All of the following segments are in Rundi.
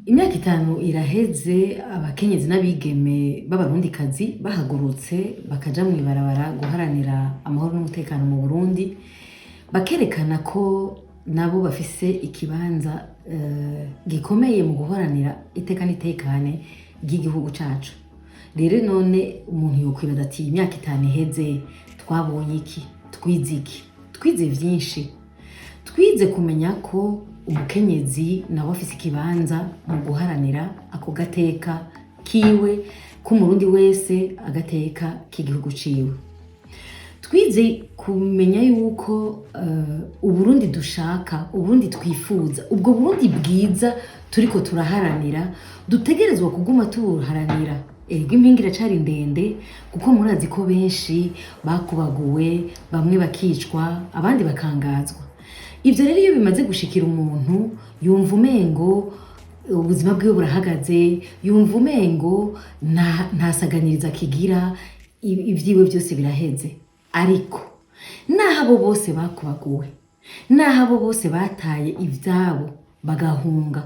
Imyaka 5 iraheze abakenyezi n'abigeme b'Abarundikazi bahagurutse bakaja mw'ibarabara guharanira amahoro n'umutekano mu Burundi, bakerekana ko nabo bafise ikibanza gikomeye mu guharanira iteka n'itekane ry'igihugu cacu. Rero none umuntu yokwibaza ati: imyaka 5 iheze twabonye iki? Twize iki? Twize vyinshi. Twize kumenya ko umukenyezi nawe afise ikibanza mu guharanira ako gateka kiwe, k'Umurundi wese, agateka k'igihugu ciwe. Twize kumenya yuko Uburundi dushaka, Uburundi twifuza, ubwo Burundi bwiza turiko turaharanira, dutegerezwa kuguma tubuharanira. Erega impinga iracari ndende, kuko murazi ko benshi bakubaguwe, bamwe bakicwa, abandi bakangazwa. Ivyo rero iyo bimaze gushikira umuntu, yumva umengo ubuzima bwiwe burahagaze, yumva umengo nta saganiriza akigira, ivyiwe vyose biraheze. Ariko naho abo bose bakubaguwe, naho abo bose bataye ivyabo bagahunga,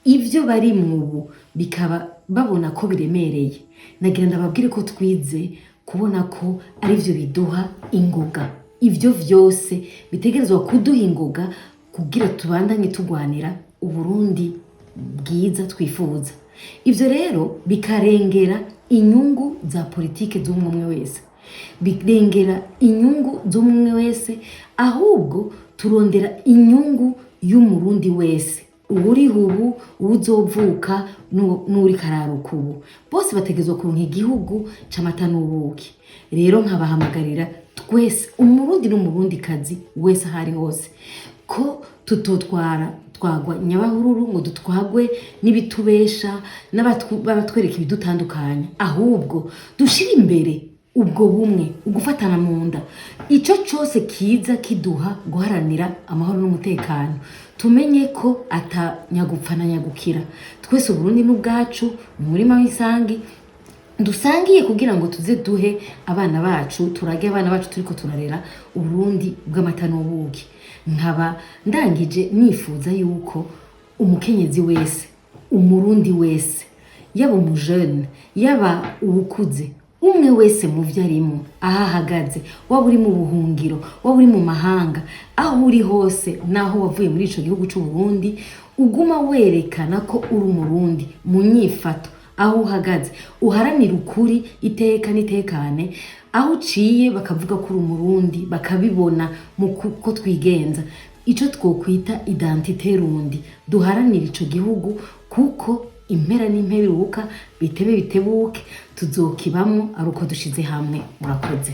ivyo barimwo ubu bikaba babona ko biremereye, nagira ndababwire ko twize kubona ko arivyo biduha ingoga. Ivyo vyose bitegerezwa kuduha ingoga kugira tubandanye tugwanira Uburundi bwiza twifuza. Ivyo rero bikarengera inyungu za politike z'umwe umwe wese, birengera inyungu z'umwe wese, ahubwo turondera inyungu y'Umurundi wese, uwuriho ubu, uwuzovuka, n'uwuriko araruka ubu. Bose bategerezwa kuronka igihugu c'amata n'ubuki. Rero nkabahamagarira twese, Umurundi n'Umurundikazi wese aho ari hose, ko tutotwara twagwa nyabahururu ngo dutwagwe n'ibitubesha n'abatwereka ibidutandukanya, ahubwo dushire imbere ubwo bumwe, ugufatana mu nda, ico cose kiza kiduha guharanira amahoro n'umutekano. Tumenye ko ata nyagupfa na nyagukira, twese Uburundi n'ubwacu, ni umurima w'isangi dusangiye, kugira ngo tuze duhe abana bacu, turage abana bacu turiko turarera Uburundi bw'amata n'ubuki. Nkaba ndangije nifuza yuko umukenyezi wese, Umurundi wese, yaba umujene, yaba uwukuze, umwe wese mu vyo arimwo, aho ahagaze, waba uri mu buhungiro, waba uri mu mahanga, aho uri hose, naho wavuye muri ico gihugu c'Uburundi, uguma werekana ko uri Umurundi mu nyifato, aho uhagaze uharanira ukuri, iteka n'itekane, aho uciye bakavuga ko uri Umurundi, bakabibona mu ko twigenza, ico twokwita identité rundi. Duharanire ico gihugu, kuko impera n'imperuka, bitebe bitebuke, tuzokibamwo ari uko dushize hamwe. Murakoze.